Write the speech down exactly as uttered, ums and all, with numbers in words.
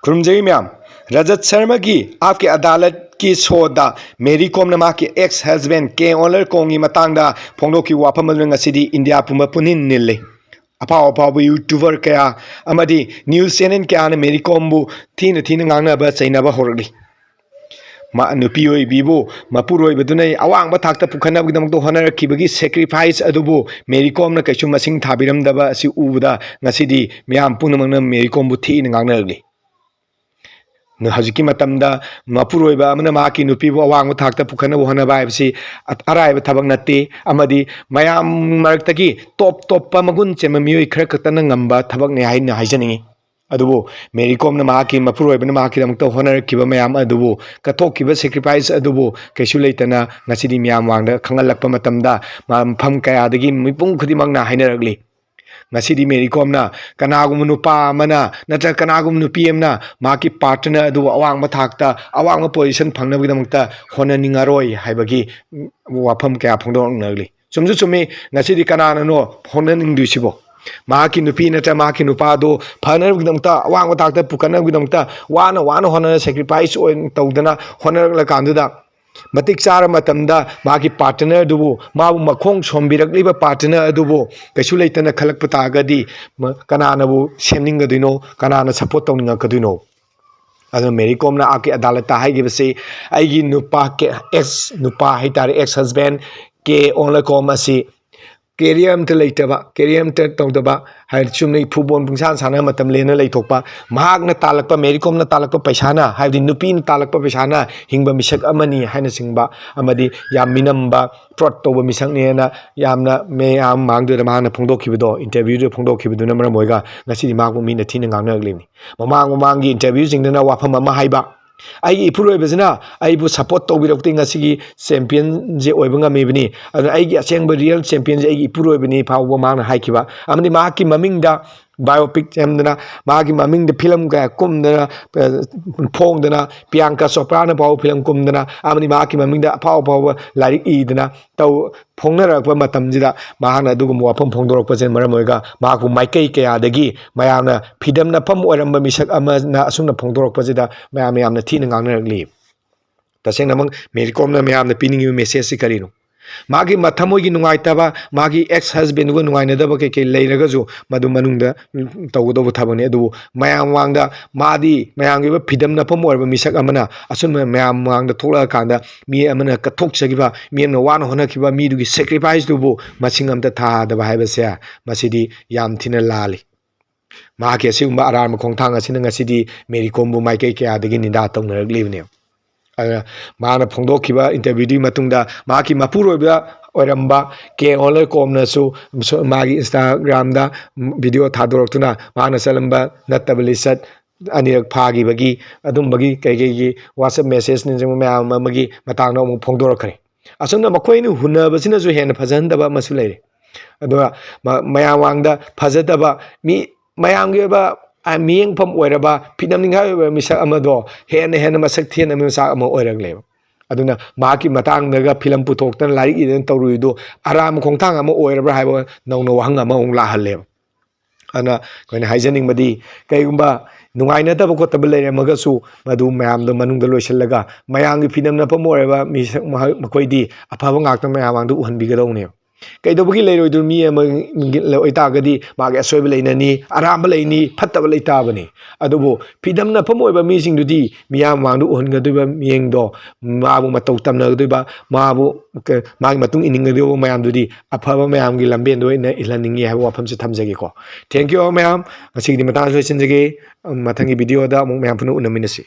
ꯈꯨꯔꯨꯝꯖꯔꯤ ꯃꯌꯥꯝ꯫ ꯔꯖꯠ ꯁꯔꯃꯒꯤ ꯑꯥꯞꯀꯤ ꯑꯗꯥꯂꯠꯀꯤ ꯁꯣꯗ ꯃꯦꯔꯤ ꯀꯣꯝꯅ ꯃꯍꯥꯛꯀꯤ ex husband ꯀꯦ ꯑꯣꯟꯂꯔ ꯀꯣꯝꯒꯤ ꯃꯇꯥꯡꯗ ꯐꯣꯡꯗꯣꯛꯈꯤꯕ ꯋꯥꯐꯝ ꯑꯗꯨꯅ ꯉꯁꯤꯗꯤ ꯏꯟꯗꯤꯌꯥ ꯄꯨꯝꯕ ꯄꯨꯟꯅꯤꯟ ꯅꯤꯜꯂꯤ꯫ ꯑꯐꯥꯎ ꯑꯐꯥꯎꯕ YouTuber ꯀꯌꯥ ꯑꯃꯗꯤ news channel ꯀꯌꯥꯅ ꯃꯦꯔꯤ ꯀꯣꯝꯕꯨ ꯊꯤꯅ ꯊꯤꯅ ꯉꯥꯡꯅꯕ ꯆꯩꯅꯕ ꯍꯧꯔꯛꯂꯤ꯫ ꯃꯥ ꯅꯨꯄꯤ ꯑꯣꯏꯕꯤꯕꯨ ꯃꯄꯨꯔꯣꯏꯕꯗꯨꯅ ꯑꯋꯥꯡꯕ ꯊꯥꯛꯇ ꯄꯨꯈꯠꯅꯕꯒꯤꯗꯃꯛꯇ ꯍꯣꯠꯅꯔꯛꯈꯤꯕꯒꯤ sacrifice ꯑꯗꯨꯕꯨ ꯃꯦꯔꯤ ꯀꯣꯝꯅ ꯀꯩꯁꯨ ꯃꯁꯤꯡ ꯊꯥꯕꯤꯔꯝꯗꯕ ꯑꯁꯤ ꯎꯕꯗ ꯉꯁꯤꯗꯤ ꯃꯤꯌꯥꯝ ꯄꯨꯝꯅꯃꯛꯅ ꯃꯦꯔꯤ ꯀꯣꯝꯕꯨ ꯊꯤꯅ ꯉꯥꯡꯅꯔꯛꯂꯤ꯫ ꯅ-, ꯍꯧꯖꯤꯛꯀꯤ ꯃꯇꯝꯗ ꯃꯄꯨꯔꯣꯏꯕ ꯑꯃꯅ ꯃꯍꯥꯛꯀꯤ ꯅꯨꯄꯤꯕꯨ ꯑꯋꯥꯡꯕ ꯊꯥꯛꯇ ꯄꯨꯈꯠꯅꯕ ꯍꯣꯠꯅꯕ ꯍꯥꯏꯕꯁꯤ ꯑ-, ꯑꯔꯥꯏꯕ ꯊꯕꯛ ꯅꯠꯇꯦ, ꯑꯃꯗꯤ ꯃꯌꯥꯝ ꯃꯔꯛꯇꯒꯤ ꯇꯣꯞ ꯇꯣꯞꯄ ꯃꯒꯨꯟ ꯆꯦꯟꯕ ꯃꯤꯑꯣꯏ ꯈꯔ ꯈꯛꯇꯅ ꯉꯝꯕ ꯊꯕꯛꯅꯤ ꯍꯥꯏꯅ ꯍꯥꯏꯖꯅꯤꯡꯏ꯫ ꯑꯗꯨꯕꯨ ꯃꯦꯔꯤ ꯀꯣꯝꯅ ꯃꯍꯥꯛꯀꯤ ꯃꯄꯨꯔꯣꯏꯕꯅ ꯃꯍꯥꯛꯀꯤꯗꯃꯛꯇ ꯍꯣꯠꯅꯔꯛꯈꯤꯕ ꯃꯌꯥꯝ ꯑꯗꯨꯕꯨ, ꯀꯠꯊꯣꯛꯈꯤꯕ sacrifice ꯑꯗꯨꯕꯨ ꯀꯩꯁꯨ ꯂꯩꯇꯅ ꯉꯁꯤꯗꯤ ꯃꯤꯌꯥꯝ ꯃꯥꯡꯗ ꯈꯪꯍꯜꯂꯛꯄ ꯃꯇꯝꯗ ꯃꯐꯝ ꯀꯌꯥꯗꯒꯤ ꯃꯤꯄꯨꯝ ꯈꯨꯗꯤꯡꯃꯛꯅ ꯍꯥꯏꯅꯔꯛꯂꯤ꯫ ꯉꯁꯤꯗꯤ ꯃꯦꯔꯤ ꯀꯣꯝꯅ ꯀꯅꯥꯒꯨꯝꯕ ꯅꯨꯄꯥ ꯑꯃꯅ ꯅꯠꯇ꯭ꯔꯒ ꯀꯅꯥꯒꯨꯝꯕ ꯅꯨꯄꯤ ꯑꯃꯅ ꯃꯍꯥꯛꯀꯤ partner ꯑꯗꯨꯕꯨ ꯑꯋꯥꯡꯕ ꯊꯥꯛꯇ ꯑꯋꯥꯡꯕ position ꯐꯪꯅꯕꯒꯤꯗꯃꯛꯇ ꯍꯣꯠꯅꯅꯤꯡꯉꯔꯣꯏ ꯍꯥꯏꯕꯒꯤ ꯋꯥꯐꯝ ꯀꯌꯥ ꯐꯣꯡꯗꯣꯛꯅꯔꯛꯂꯤ꯫ ꯆꯨꯝꯁꯨ ꯆꯨꯝꯃꯤ, ꯉꯁꯤꯗꯤ ꯀꯅꯥꯅꯅꯣ ꯍꯣꯠꯅꯅꯤꯡꯗꯣꯏꯁꯤꯕꯣ? ꯃꯍꯥꯛꯀꯤ ꯅꯨꯄꯤ ꯅꯠꯇ꯭ꯔꯒ ꯃꯍꯥꯛꯀꯤ ꯅꯨꯄꯥꯗꯨ ꯐꯅꯕꯒꯤꯗꯃꯛꯇ, ꯑꯋꯥꯡꯕ ꯊꯥꯛꯇ ꯄꯨꯈꯠꯅꯕꯒꯤꯗꯃꯛꯇ ꯋꯥꯅ ꯋꯥꯅ ꯍꯣꯠꯅꯔ sacrifice ꯑꯣꯏꯅ ꯇꯧꯗꯅ ꯍꯣꯠꯅꯔꯛꯂꯀꯥꯟꯗꯨꯗ ꯃꯇꯤꯛ ꯆꯥꯔ ꯃꯇꯝꯗ ꯃꯥꯒꯤ partner ꯑꯗꯨꯕꯨ, ꯃꯥꯕꯨ ꯃꯈꯣꯡ ꯁꯣꯝꯕꯤꯔꯛꯂꯤꯕ partner ꯑꯗꯨꯕꯨ ꯀꯩꯁꯨ ꯂꯩꯇꯅ ꯈꯜꯂꯛꯄ ꯇꯥꯔꯒꯗꯤ ꯃ-, ꯀꯅꯥꯅꯕꯨ ꯁꯦꯝꯅꯤꯡꯒꯗꯣꯏꯅꯣ? ꯀꯅꯥꯅ support ꯇꯧꯅꯤꯡꯉꯛꯀꯗꯣꯏꯅꯣ? ꯑꯗꯨꯅ ꯃꯦꯔꯤ ꯀꯣꯝꯅ ꯑꯥꯞꯀꯤ ꯑꯗꯥꯂꯠꯇ ꯍꯥꯏꯈꯤꯕꯁꯤ, "ꯑꯩꯒꯤ ꯅꯨꯄꯥ ꯀꯦ-, ex ꯅꯨꯄꯥ ꯍꯥꯏꯇꯥꯔꯦ, ex husband ꯀꯦ ꯑꯣꯟꯂꯀꯣꯝ ꯑꯁꯤ career ꯑꯝꯇ ꯂꯩꯇꯕ, career ꯑꯝꯇ ꯇꯧꯗꯕ, ꯍꯥꯏꯗꯤ ꯆꯨꯝꯅ ꯐꯨꯠꯕꯣꯜ ꯄꯨꯡꯁꯥꯟ ꯁꯥꯟꯅꯕ ꯃꯇꯝ ꯂꯦꯟꯅ ꯂꯩꯊꯣꯛꯄ, ꯃꯍꯥꯛꯅ ꯇꯥꯜꯂꯛꯄ, ꯃꯦꯔꯤ ꯀꯣꯝꯅ ꯇꯥꯜꯂꯛꯄ ꯄꯩꯁꯥꯅ, ꯍꯥꯏꯕꯗꯤ ꯅꯨꯄꯤꯅ ꯇꯥꯜꯂꯛꯄ ꯄꯩꯁꯥꯅ ꯍꯤꯡꯕ ꯃꯤꯁꯛ ꯑꯃꯅꯤ" ꯍꯥꯏꯅꯆꯤꯡꯕ, ꯑꯃꯗꯤ ꯌꯥꯝ ꯃꯤꯅꯝꯕ, fraud ꯇꯧꯕ ꯃꯤꯁꯛꯅꯦꯅ ꯌꯥꯝꯅ ꯃꯌꯥꯝ ꯃꯥꯡꯗꯨꯗ ꯃꯍꯥꯛꯅ ꯐꯣꯡꯗꯣꯛꯈꯤꯕꯗꯣ, interviewꯗ ꯐꯣꯡꯗꯣꯛꯈꯤꯕꯗꯨꯅ ꯃꯔꯝ ꯑꯣꯏꯔꯒ ꯉꯁꯤꯗꯤ ꯃꯍꯥꯛꯄꯨ ꯃꯤꯅ ꯊꯤꯅ ꯉꯥꯡꯅꯔꯛꯂꯤꯕꯅꯤ꯫ ꯃꯃꯥꯡ ꯃꯃꯥꯡꯒꯤ interviewꯁꯤꯡꯗꯅ ꯋꯥꯐꯝ ꯑꯃ ꯍꯥꯏꯕ, "ꯑꯩꯒꯤ ꯏꯄꯨꯔꯣꯏꯕꯁꯤꯅ ꯑꯩꯕꯨ support ꯇꯧꯕꯤꯔꯛꯄꯗꯒꯤ ꯉꯁꯤꯒꯤ championꯁꯦ ꯑꯣꯏꯕ ꯉꯝꯃꯤꯕꯅꯤ, ꯑꯗꯨꯅ ꯑꯩꯒꯤ ꯑꯁꯦꯡꯕ real championꯁꯦ ꯑꯩꯒꯤ ꯏꯄꯨꯔꯣꯏꯕꯅꯤ" ꯐꯥꯎꯕ ꯃꯍꯥꯛꯅ ꯍꯥꯏꯈꯤꯕ, ꯑꯃꯗꯤ ꯃꯍꯥꯛꯀꯤ ꯃꯃꯤꯡꯗ biopic ꯁꯦꯝꯗꯅ, ꯃꯥꯒꯤ ꯃꯃꯤꯡꯗ ꯐꯤꯂꯝ ꯀꯌꯥ ꯀꯨꯝꯗꯅ, ꯑ, ꯐꯣꯡꯗꯅ, ꯄ꯭ꯔꯤꯌꯥꯡꯀꯥ ꯆꯣꯄ꯭ꯔꯥꯅ ꯐꯥꯎꯕ ꯐꯤꯂꯝ ꯀꯨꯝꯗꯅ, ꯑꯃꯗꯤ ꯃꯍꯥꯛꯀꯤ ꯃꯃꯤꯡꯗ ꯑꯐꯥꯎ ꯑꯐꯥꯎꯕ ꯂꯥꯏꯔꯤꯛ ꯏꯗꯅ ꯇꯧ-, ꯐꯣꯡꯅꯔꯛꯄ ꯃꯇꯝꯁꯤꯗ ꯃꯍꯥꯛꯅ ꯑꯗꯨꯒꯨꯝꯕ ꯋꯥꯐꯝ ꯐꯣꯡꯗꯣꯔꯛꯄꯁꯤꯅ ꯃꯔꯝ ꯑꯣꯏꯔꯒ ꯃꯍꯥꯛꯄꯨ ꯃꯥꯏꯀꯩ ꯀꯌꯥꯗꯒꯤ ꯃꯌꯥꯝꯅ ꯐꯤꯗꯝ ꯅꯐꯝ ꯑꯣꯏꯔꯝꯕ ꯃꯤꯁꯛ ꯑꯃꯅ ꯑꯁꯨꯝꯅ ꯐꯣꯡꯗꯣꯔꯛꯄꯁꯤꯗ ꯃꯌꯥꯝꯅ ꯌꯥꯝꯅ ꯊꯤꯅ ꯉꯥꯡꯅꯔꯛꯂꯤ꯫ ꯇꯁꯦꯡꯅꯃꯛ ꯃꯦꯔꯤ ꯀꯣꯝꯅ ꯃꯌꯥꯝꯗ ꯄꯤꯅꯤꯡꯉꯤꯕ message ꯁꯤ ꯀꯔꯤꯅꯣ? ꯃꯥꯒꯤ ꯃꯊꯃꯣꯏꯒꯤ ꯅꯨꯡꯉꯥꯏꯇꯕ, ꯃꯥꯒꯤ ex husband ꯗꯨꯒ ꯅꯨꯡꯉꯥꯏꯅꯗꯕ ꯀꯩꯀꯩ ꯂꯩꯔꯒꯁꯨ ꯃꯗꯨ ꯃꯅꯨꯡꯗ ꯇꯧꯒꯗꯧꯕ ꯊꯕꯛꯅꯤ꯫ ꯑꯗꯨꯕꯨ ꯃꯌꯥꯝ ꯃꯃꯥꯡꯗ ꯃꯥꯗꯤ ꯃꯌꯥꯝꯒꯤ ꯑꯣꯏꯕ ꯐꯤꯗꯝ ꯅꯐꯝ ꯑꯣꯏꯔꯕ ꯃꯤꯁꯛ ꯑꯃꯅ ꯑꯁꯨꯝꯅ ꯃꯌꯥꯝ ꯃꯃꯥꯡꯗ ꯊꯣꯛꯂꯛꯑꯀꯥꯟꯗ ꯃꯤ ꯑꯃꯅ ꯀꯠꯊꯣꯛꯆꯈꯤꯕ, ꯃꯤ ꯑꯃꯅ ꯋꯥꯅ ꯍꯣꯠꯅꯈꯤꯕ ꯃꯤꯗꯨꯒꯤ sacrifice ꯇꯨꯕꯨ ꯃꯁꯤꯡ ꯑꯝꯇ ꯊꯥꯗꯕ ꯍꯥꯏꯕꯁꯦ ꯃꯁꯤꯗꯤ ꯌꯥꯝ ꯊꯤꯅ ꯂꯥꯜꯂꯤ꯫ ꯃꯍꯥꯛꯀꯤ ꯑꯁꯤꯒꯨꯝꯕ ꯑꯔꯥꯟꯕ ꯈꯣꯡꯊꯥꯡ ꯑꯁꯤꯅ ꯉꯁꯤꯗꯤ ꯃꯦꯔꯤ ꯀꯣꯝꯕꯨ ꯃꯥꯏꯀꯩ ꯀꯌꯥꯗꯒꯤ ꯅꯤꯟꯗꯥ ꯇꯧꯅꯔꯛꯂꯤꯕꯅꯦꯕ꯫ ꯑꯗꯨꯅ ꯃꯥꯅ ꯐꯣꯡꯗꯣꯛꯈꯤꯕ interview ꯗꯨꯒꯤ ꯃꯇꯨꯡꯗ ꯃꯍꯥꯛꯀꯤ ꯃꯄꯨꯔꯣꯏꯕ ꯑꯣꯏꯔꯝꯕ ꯀꯦ ꯑꯣꯂꯦꯀꯣꯝꯅꯁꯨ ꯃꯥꯒꯤ Instagram ꯗ video ꯊꯥꯗꯣꯔꯛꯇꯨꯅ ꯃꯥꯅ ꯆꯠꯂꯝꯕ ꯅꯠꯇꯕ ꯂꯤꯆꯠ ꯑꯅꯤꯔꯛ ꯐꯥꯈꯤꯕꯒꯤ ꯑꯗꯨꯝꯕꯒꯤ ꯀꯩꯀꯩꯒꯤ WhatsApp message ꯅꯆꯤꯡꯕ ꯃꯌꯥꯝ ꯑꯃꯒꯤ ꯃꯇꯥꯡꯗ ꯑꯃꯨꯛ ꯐꯣꯡꯗꯣꯔꯛꯈ꯭ꯔꯦ꯫ ꯑꯁꯨꯝꯅ ꯃꯈꯣꯏ ꯑꯅꯤ ꯍꯨꯟꯅꯕꯁꯤꯅꯁꯨ ꯍꯦꯟꯅ ꯐꯖꯍꯟꯗꯕ ꯑꯃꯁꯨ ꯂꯩꯔꯦ꯫ ꯑꯗꯨꯒ ꯃ-, ꯃꯌꯥꯝ ꯃꯥꯡꯗ ꯐꯖꯗꯕ ꯃꯤ, ꯃꯌꯥꯝꯒꯤ ꯑꯣꯏꯕ, ꯑ, ꯃꯤꯠꯌꯦꯡꯐꯝ ꯑꯣꯏꯔꯕ, ꯐꯤꯗꯝ ꯅꯤꯡꯉꯥꯏ ꯑꯣꯏꯕ ꯃꯤꯁꯛ ꯑꯃꯗꯣ ꯍꯦꯟꯅ ꯍꯦꯟꯅ ꯃꯁꯛ ꯊꯤꯍꯟꯕꯒꯤ ꯃꯆꯥꯛ ꯑꯃ ꯑꯣꯏꯔꯛꯂꯦꯕ꯫ ꯑꯗꯨꯅ ꯃꯍꯥꯛꯀꯤ ꯃꯇꯥꯡꯗꯒ ꯐꯤꯂꯝ ꯄꯨꯊꯣꯛꯇꯅ ꯂꯥꯏꯔꯤꯛ ꯏꯗꯅ ꯇꯧꯔꯨꯏꯗꯣ ꯑꯔꯥꯟꯕ ꯈꯣꯡꯊꯥꯡ ꯑꯃ ꯑꯣꯏꯔꯕ꯭ꯔꯥ ꯍꯥꯏꯕ ꯅꯧꯅ ꯋꯥꯍꯪ ꯑꯃ ꯑꯃꯨꯛ ꯂꯥꯛꯍꯜꯂꯦꯕ꯫ ꯑꯗꯨꯅ ꯑꯩꯈꯣꯏꯅ ꯍꯥꯏꯖꯅꯤꯡꯕꯗꯤ, ꯀꯩꯒꯨꯝꯕ ꯅꯨꯡꯉꯥꯏꯅꯗꯕ ꯈꯣꯠꯇꯕ ꯂꯩꯔꯝꯃꯒꯁꯨ ꯃꯗꯨ ꯃꯌꯥꯝꯗꯣ ꯃꯅꯨꯡꯗ ꯂꯣꯏꯁꯤꯜꯂꯒ ꯃꯌꯥꯝꯒꯤ ꯐꯤꯗꯝ ꯅꯐꯝ ꯑꯣꯏꯔꯕ ꯃꯤꯁꯛ ꯃꯍꯥꯛ, ꯃꯈꯣꯏꯗꯤ ꯑꯐꯕ ꯉꯥꯛꯇ ꯃꯌꯥꯝ ꯃꯥꯡꯗ ꯎꯍꯟꯕꯤꯒꯗꯧꯅꯦꯕ꯫ ꯀꯩꯗꯧꯕꯒꯤ ꯂꯩꯔꯣꯏꯗꯣꯏꯅꯣ? ꯃꯤ ꯑꯃ ꯑꯣꯏꯇꯥꯔꯒꯗꯤ ꯃꯥꯒꯤ ꯑꯁꯣꯏꯕ ꯂꯩꯅꯅꯤ, ꯑꯔꯥꯟꯕ ꯂꯩꯅꯤ, ꯐꯠꯇꯕ ꯂꯩꯇꯥꯕꯅꯤ꯫ ꯑꯗꯨꯕꯨ ꯐꯤꯗꯝ ꯅꯐꯝ ꯑꯣꯏꯕ ꯃꯤꯁꯤꯡꯗꯨꯗꯤ ꯃꯤꯌꯥꯝ ꯃꯃꯥꯡꯗ ꯎꯍꯟꯒꯗꯣꯏꯕ ꯃꯤꯠꯌꯦꯡꯗꯣ, ꯃꯥꯕꯨ ꯃꯇꯧ ꯇꯝꯅꯒꯗꯣꯏꯕ, ꯃꯥꯕꯨ ꯀ-, ꯃꯥꯒꯤ ꯃꯇꯨꯡ ꯏꯟꯅꯤꯡꯒꯗꯣꯏꯕ ꯃꯌꯥꯝꯗꯨꯗꯤ ꯑꯐꯕ ꯃꯌꯥꯝꯒꯤ ꯂꯝꯕꯦꯟꯗ ꯑꯣꯏꯅ ꯏꯜꯍꯟꯅꯤꯡꯉꯤ ꯍꯥꯏꯕ ꯋꯥꯐꯝꯁꯦ ꯊꯝꯖꯒꯦꯀꯣ꯫ Thank you all ꯃꯌꯥꯝ꯫ ꯉꯁꯤꯒꯤꯗꯤ ꯃꯇꯥꯡꯗ ꯂꯣꯏꯁꯤꯟꯖꯒꯦ꯫ ꯃꯊꯪꯒꯤ video ꯗ ꯑꯃꯨꯛ ꯃꯌꯥꯝ ꯄꯨꯟꯅ ꯎꯅꯃꯤꯟꯅꯁꯤ꯫